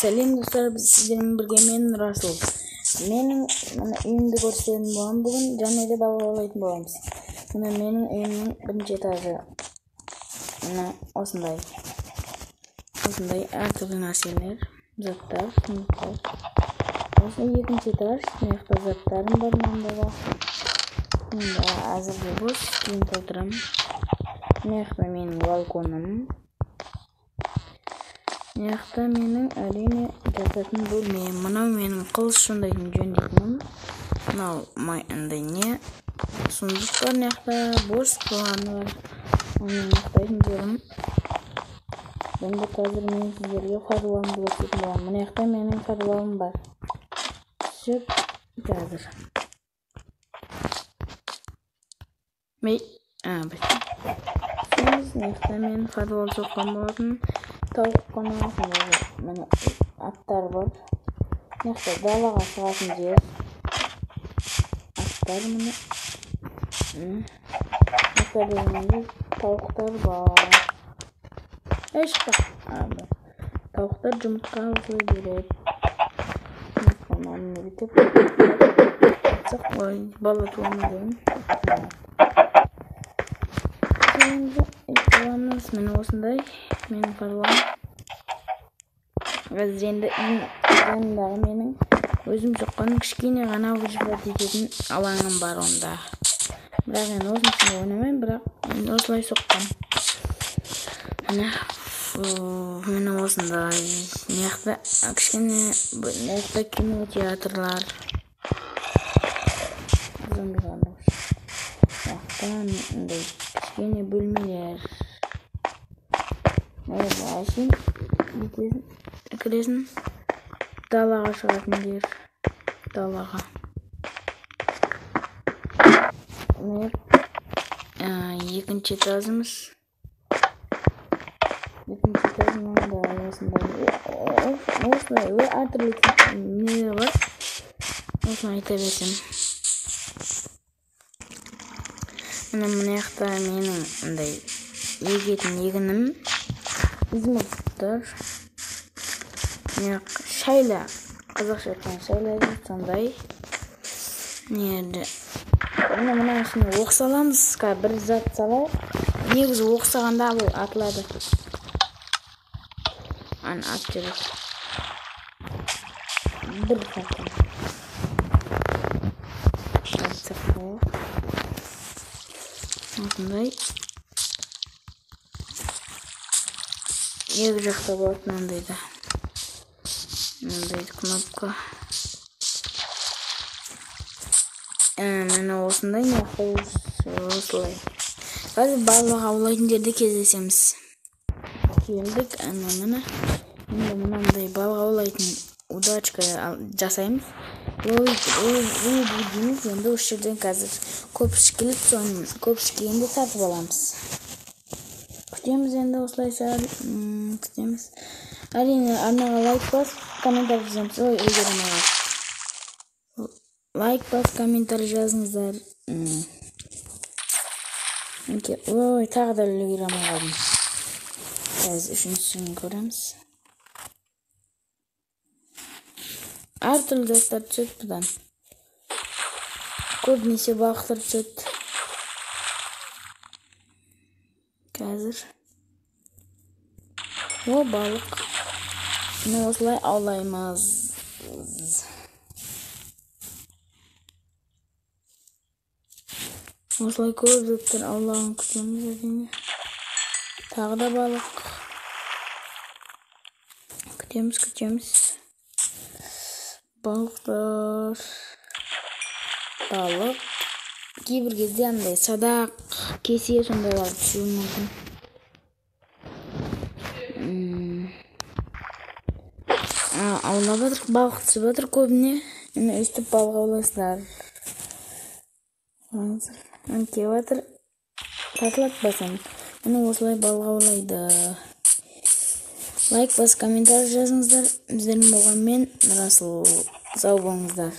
Сәлем достар, біз сіздермен бірге мен Расул. Менің мына үйімді көрсететін боламын бүгін, және де балық аулайтын боламыз. Мына менің үйімнің бірінші этажы. Мына осындай. Осындай әртүрлі нәрселер, заттар, сундуктар. Осы екінші этаж, мына жақта заттарым бар мынандайда. Мында әзірге бос, кейін толтырамын. Мына жақта менің балконым. Мына жақта менің әрине жататын бөлмем. Мынау менің қылыш сондайтын жөндейтінім. Мынау андай не сундук бар мына жақта, бос қылғаны бар. Менің ұйықтайтын жерім. Енді қазір мен сіздерге фаруалымды көрсететін боламын. Мына жақта менің фаруалым бар. Түсіп қазір. Мына жақта мен фаруал соққан болатын. Тауық қана, міне аттар бар. Мына жақта далаға шығатын жер. Аттар міне. Мына жақта тауықтар бар. Ей, шықпа. Тауықтар жұмыртқа осылай береді. Мынаны бүйтіп ой, бала туа ма деймін. Енді аламыз. Міне осындай менің фаруалым. Қазір енді жанындағы менің өзім соққан кішкене ғана выживать ететін алаңым бар онда. Бірақ енді осының ойнамаймын, бірақ енді осылай соққам. Міне осындай. Мына жақта кішкене, мына жақта кинотеатрлар. Зомбилар. Мына жақта мындай кішкене бөлмелер. Әшейін кіресің, далаға шығатын жер, далаға. Екінші этажымыз. Екінші этаж мынандай осындай. Осылай әртүрлі нелер бар. Осыны айта берсем. Міне мына жақта менің мындай егетін егінім. Изумрудтар. Шайла, қазақша айтқан шайла дейді сондай. Неді? Міне мына ішіне оқ саламыз, бір зат салайық. Негізі оқ салғанда бұл атылады. Ана атып жібереді. Бір сәттен. Осындай. Екі жақта болады мынандай да. Мынандай кнопка. Міне осындай, осылай. Қазір балық аулайтын жерде кездесеміз. Келдік, ана міне. Енді мынандай балық аулайтын удачка жасаймыз. Ловить дейміз. Енді осы жерден қазір көпшік келіп, соны көпшік келгенде тартып аламыз. Күтеміз енді осылай сәл, күтеміз. Әрине арнаға лайк басып, комментарий жазамыз. Ой, үлгере алмай қалдық. Лайк басып, комментарий жазыңыздар. Ой, тағы да үлгере алмай қалдым. Қазір үшіншісін көреміз. Әртүрлі заттар түседі бұдан. Көбінесе балықтар түседі. Қазір. О, балық. Міне осылай аулаймыз. Осылай көп заттар аулағын күтеміз әрине. Тағы да балық. Күтеміз, күтеміз. Балықтар. Балық. Кейбір кезде андай садақ, кесе сондайлар түсуі мүмкін. Аулап жатыр, балық түсіп жатыр көбіне. Міне өстіп балық аулайсыздар. Келіп жатыр. Тартылады басам. Міне осылай балық аулайды. Лайк басып, комментарий жазыңыздар. Біздермен болған мен Расул. Сау болыңыздар.